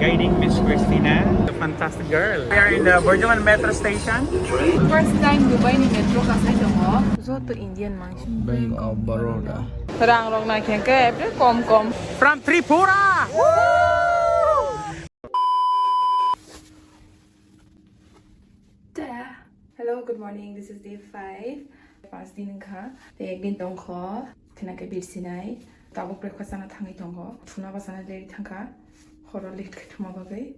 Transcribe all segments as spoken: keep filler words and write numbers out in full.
Guiding Miss Christina, the fantastic girl. We are in the Burjuman metro station. First time Dubai ni metro kasai tongo. Joto Indian mangsi. Bank of Baroda. Rang rok na khe khe, kom kom. From Tripura. Ta. Hello, good morning. This is day five. Pas din wngkha. Tei ek din tongkho. Khna khe birsinai. Tabuk breakfast sana thangwi tongo. Thuna ba sana leri thangkha. Horo late khe thuma bagwi.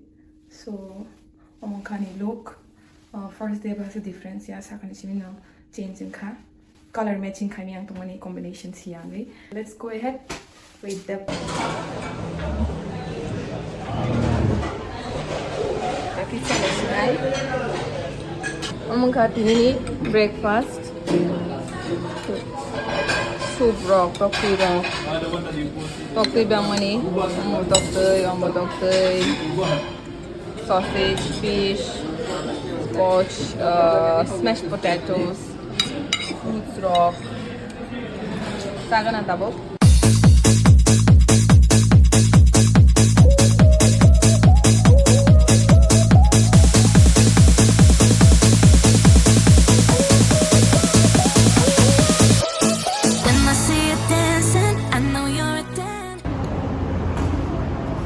So, omo wngkha ni look. Uh, first day ba se difference ya, sakani simi no change wngkha. Color matching khaimani ang tongmani combination si yangwi. Let's go ahead with the omo wngkha tinini breakfast. Soup rok, toktwi rok. Toktwi bangmani, omo toktwi, omo toktwi. Sausage, fish, squash, uh, smashed potatoes, fruits rok. Sagana tabuk.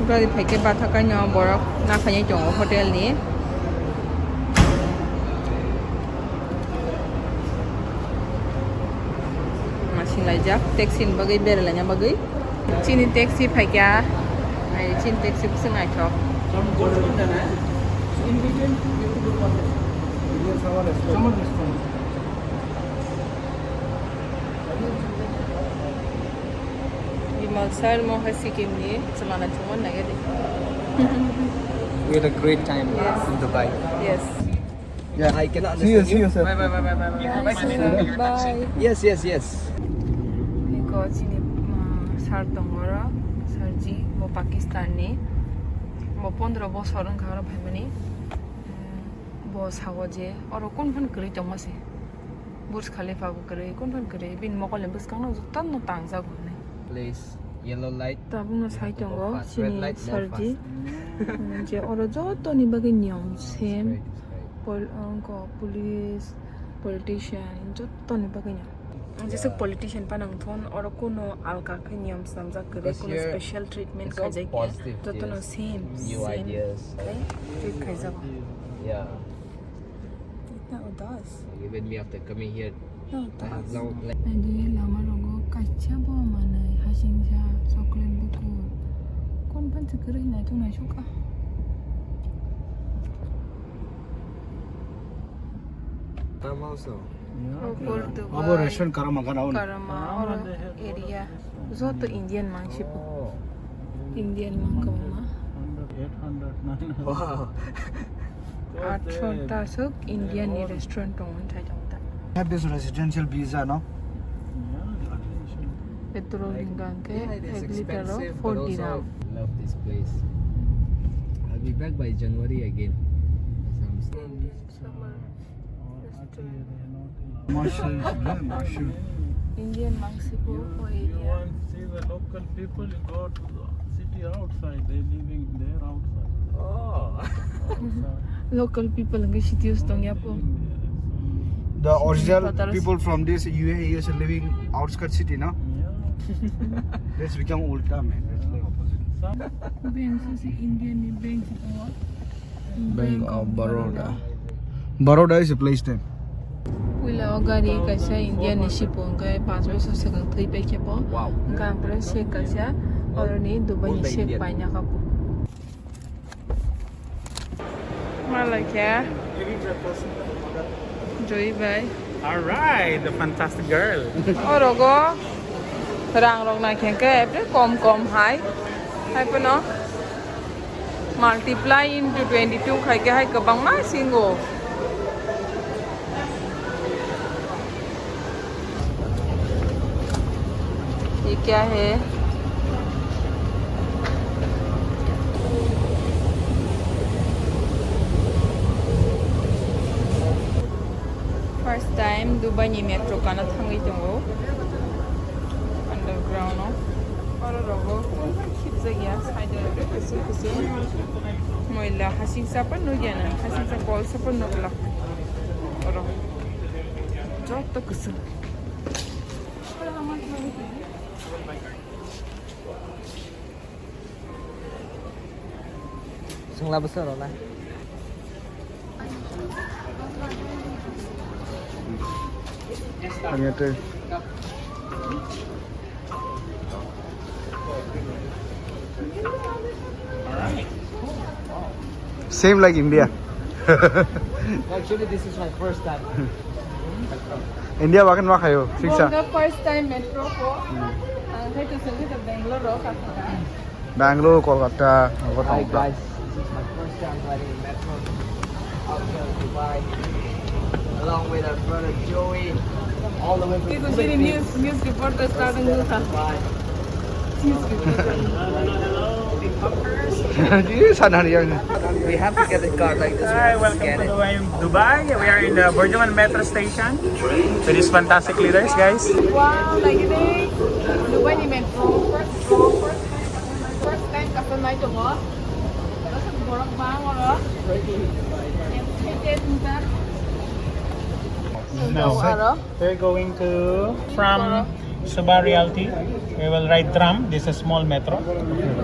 Gari phaikhe bathakaino borok naphaiwi tongo hotel ni. Masing laijak taxi ni bagwi beralaina bagwi. Chini taxi phaikha. Ai, chini taxi bwswk naithok. Bimal sir mo hai Sikkim ni chwla naithokma nai de. We had a great time Yes. in Dubai. Yes. Yeah. I cannot See you, understand see you, you. Sir. Bye, bye, bye, bye, bye, bye. Bye, sir. Bye. Yes, yes, yes. Niko chini, mm, sir tongoro, sir ji, bo Pakistan ni. Bo pondro bosor wngkha oro phaimani. Mm, bo sago je, oro kun phan kwrwi tongma se. Burj Khalifa bo kwrwi, kun phan kwrwi. Bini mokol ni bwskang no joto no tangjago hinwi. Please. Yellow light, Tabukno sai tongo, fast. Red chini light, no sarji. Fast. Mm, je oro jotoni bagwi niyom same. Right, right. Pol-, wngkha police, politician, jotoni bagwi niyom. Ang jesuk politician pa nang thon, oro kuno alka khe niyom swnamjak kwrwi, kuno special treatment khaijak ya. Jotono same, same khe treat khaijago. Yeah. Itna udas. Even me after coming here, I have long, like, Agi lama rogo kacha bo manai hasingsa chocolate bukur. Kon pan se kwrwi nai tung nai suka. Tam also. Abo restaurant karama gana on. Karama oro area. Joto Indian mangsi po. Oh. Indian mang kwbangma. Wow. Atshota aswk Indian ni restaurant tongo, thai tongo ta. Have this residential visa, no? Petrol hingka hingke ek liter o four dirham. Love this place. I'll be back by January again. Summer restaurant. Mushroom, mushroom. Indian mangsi po o area. You want to see the local people, you go to the city outside. They living there outside. Oh. Outside. Local people ngi city us tong ya po. The original people from this U A E is living outskirts city, no? Yeah. That's become ulta, man. It's like opposite. Bank si Indian ni bank si tongo. Bank of Baroda. Baroda is a place name. Puila o gari kaisa India ni sipo hwnkhe panch bosor swkang thwi paikhe bo. Wow. Hwnkhe ang pore sek kaisa oroni Dubai ni sek paina kha bo. Malaikha. Joy bai. Alright, the fantastic girl. Orogo rang rok naikhe khe ebri kom kom hai. Hai phano. Multiply into twenty-two khai khe hai kwbangma singo. Ye kya hai? First time Dubai ni metro kana thangwi tongo. Underground o. Oro rogo khibjak ya, side o kusuk kusuk. Ila hasing sapa nugya na, hasing sapa ol sapa nugla. Oro. Joto kusung. Sengla bwswk rwna. Ang ito. Same like India. Actually, this is my first time. India bahkan ma khayo, siksa. Bonga first time metro ko. Hmm. Ang khaito sengkhe to Bangalore ro ka thangna. Bangalore, Kolkata, abo Hi tongkha. Guys, this is my first time riding metro outside of Dubai, along with our brother Joey, all the way from Kiko sini Philippines. News, news reporter starting dulu kah? Dubai. News reporter. Ini sana dia ni. We have to get the card like this. We Hi, have to welcome scan to it. Dubai, Dubai. We are in the Burjuman metro station with these fantastic leaders, guys. Wow, lagi deh. Dubai ni metro. First, first time, first time ka sanai tongo. Borok bang oro. Excited wngkha. No. Aro. We're going to, from Suba Realty, we will ride tram. This is small metro.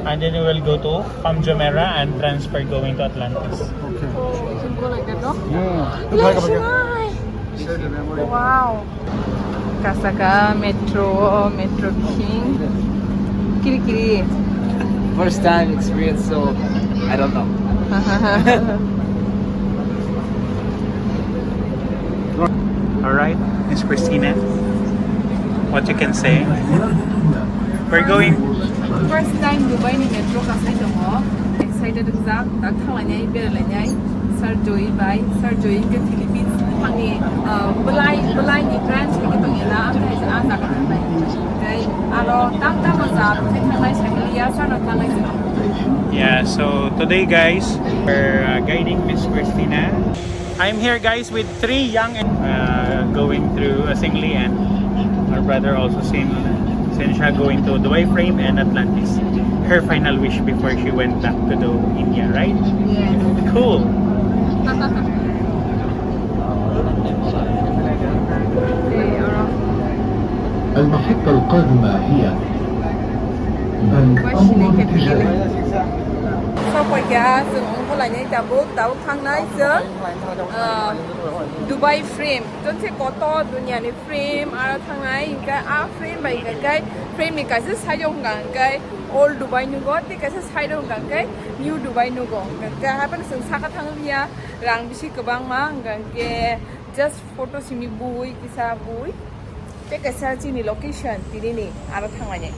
And then we will go to Palm Jumeirah and transfer going to Atlantis. Okay. Oh, you can go like that, no? Yeah. Let's try. Share the memory. Wow. Kasaka metro, metro king. Kiri kiri. First time experience, so I don't know. All right, Miss Christina, what you can say? We're going. First time Dubai ni metro kasai tongo. Excited wngjak, tak thanglainai, beralainai. Sir Joy bai, Sir Joy ke Philippines thangni, uh, belai, belai ni branch ke tong ela, ang hai a jaga thangnai. Kai aro tam tam jaga thangnai, sanglia sir no thangnai. Yeah, so today guys, we're uh, guiding Miss Christina. I'm here guys with three young, uh, going through Asingli and our brother also same Sensha going to Dubai Frame and Atlantis. Her final wish before she went back to the India, right? Yes. Cool. المحطة القادمة هي بنك أول تجاري. Sok paikha, chwng ongkhorlainai tabuk, tabuk thangnai chwng, uh, Dubai Frame. Tonsai kotor duniani frame aro thangnai, hinkhe a frame bai hinkhe frame ni kaisa side o hwnka hinkhe old Dubai nugo, tei kaisa side o hwnka hinkhe new Dubai nugo. Hinkhe haphano chwng saka thang liya, rang bisi kwbangma, hwnka hinkhe just photo simi bui kisa bui tei kaisa chini location tinini aro thangmani.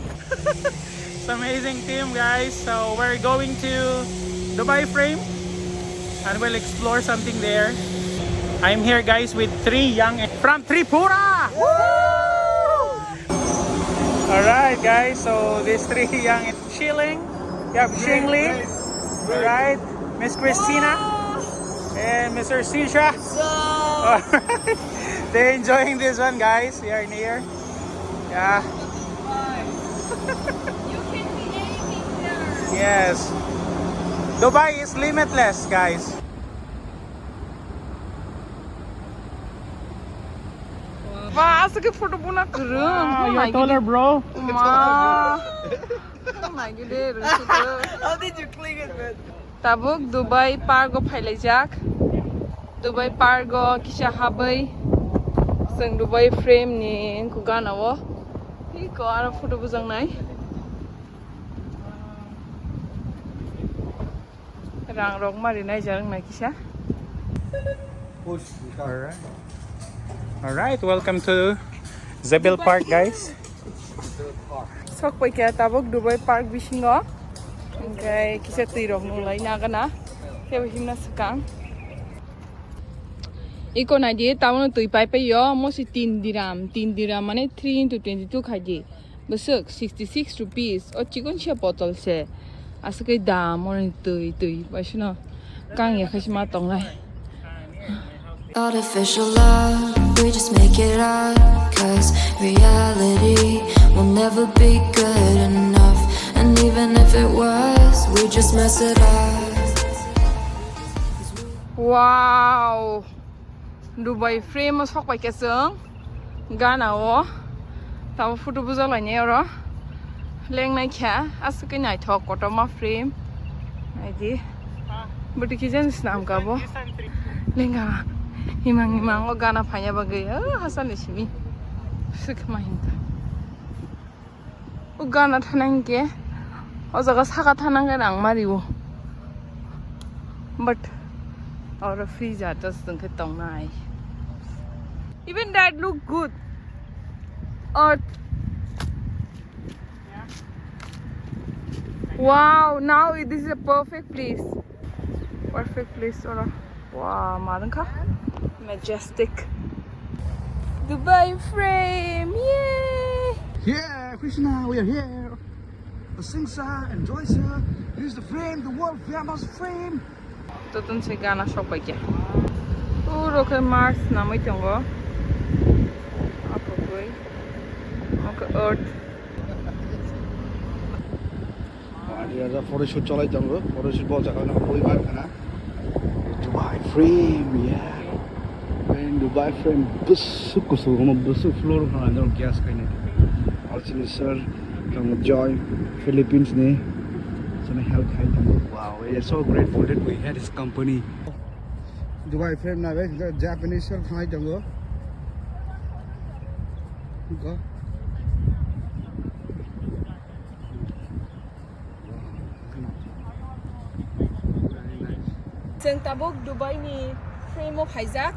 It's amazing team, guys. So we're going to Dubai Frame and we'll explore something there. I'm here, guys, with three young from Tripura. Woo! All right, guys. So these three young chilling. You have Shingli, right? Miss Christina, and Mister Sisha. All right. They're enjoying this one, guys. They are near. Yeah. You can be anything there. Yes. Dubai is limitless, guys. Wow, aswk khe photo buna kwrwng. Wow, you're taller, bro. Ma. Nai gede, rwsukhe. How did you click it, man? Tabuk Dubai Park o phailaijak. Dubai Park o kisa habwi chwng Dubai Frame ni wngkha gana o. Iko aro photo bujaknai. Rang rok ma rinai jar wngnai kisa. Alright. Alright, welcome to Zebel Park, guys. Sok paikha tabuk Dubai Park bisingo. Hingke kisa twi rok nung lai nagana. Kebo himna swkang. Iko naidi, tabukno twi pai pai yo, mosi tin diram, tin diram mane three into twenty-two khaidi. Bwswk sixty six rupees, o chikon se bottle se. Aswk khe dam, oni twi, twi, bai sino kang ya khaisima tongnai. Artificial love, we just make it up. 'Cause reality will never be good enough. And even if it was, we just mess it up. Wow! Dubai frame o sok pai khe chwng Ghana o. Tamo photo bujak lainai oro. Lengnai kha, aswk khe naithok, kotorma frame. Naidi. Bwtwi khe jani swnam kha bo. Lenga. Himang himang o Ghana phaina bagwi. Oh, hasal ni simi. Swk ma hinta. O Ghana thana hinkhe o jaga saka thana hinkhe rang mario. But oro free ja just hinkhe tongnai. Even that look good. Earth. Wow, now it, this is a perfect place. Perfect place oro. Wow, ma wngkha? Majestic. Dubai frame, yay! Yeah, Krishna, we are here. The Singsa and Joyce here. Here's the frame, the world famous frame. Jotono se Ghana sok pai khe. Puro khe Mars namwi tongo. Apogoi. Omo khe Earth. Ari ada photoshoot cholai tongo. Photoshoot bo jaga no bui bar khana. Dubai frame, yeah. And Dubai frame bwswk kusu, omo bwswk floor khana jok gas khaina. Alchemy sir, tongo Joy, Philippines ni. Sana help khai tongo. Wow, we are so grateful that we had his company. Dubai frame na be Japanese sir khai tongo. Go. Chwng tabuk Dubai ni frame o phaijak,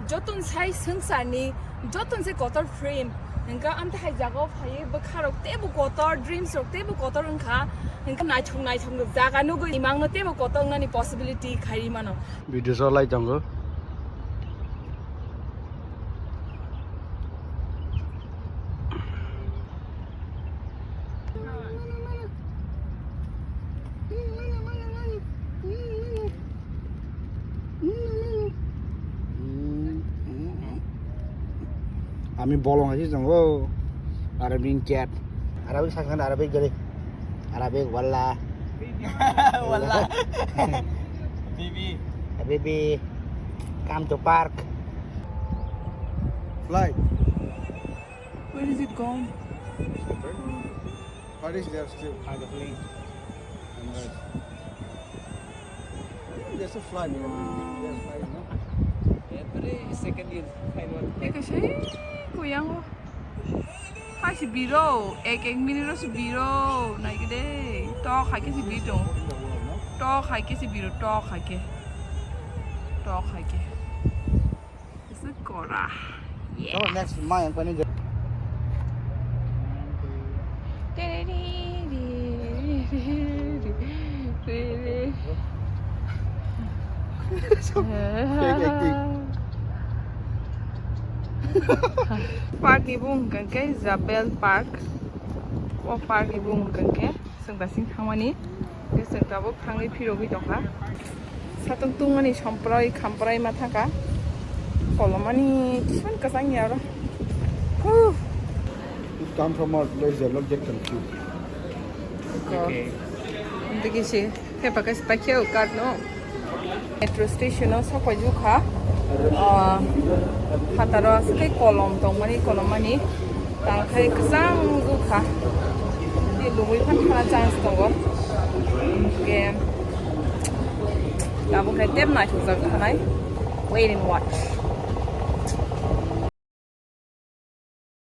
jotono sai swngcharni, jotono se kotor frame. Hwnkha amtwi hai jagao phaiwi bwkharok teibo kotor, dreams rok teibo kotor wngkha. Hwnkha naithok naithok jaga nugwi imangno teibo kotor wngnani possibility khai mano. Video cholai tongo. Ami bolong hai se tongo. Arabic cat. Arabic sakhan Arabic gari. Arabic wala. Wala. Bibi. Bibi. Come to park. Fly. Where is it gone? What is there still? Ah, the plane. There's a flight. There's flight, no? Every second you find one. Teka siya, kuya ko. Hai si biro, ek ek minute si biro, nai gede. Tok hai ke si biro. Tok hai ke si biro, tok hai ke. Tok hai ke. Sukora. Yeah. Oh, next, my yang pani. Fake acting. Park ni bung hwnkha khe Jebel Park. O park ni bung hwnkha khe. Chwng daising thangmani, tei chwng tabuk thangwi phirogwi tongkha. Satung tungmani somprai khamprai ma thangkha. Kolomani kisan kwchang ya oro. Huh. It come from our place, they not get confused. Okay. Digi si, thepa kai paikhe o card no. Metro station o sok paijak kha. Ah, phataro aswk khe kolom tongmani, kolom mani tangkhai kwchang wngkha. Tei lubui phan thana chance tongo. Hwnkhe tabuk khe tep naithokjak thanai. Wait and watch.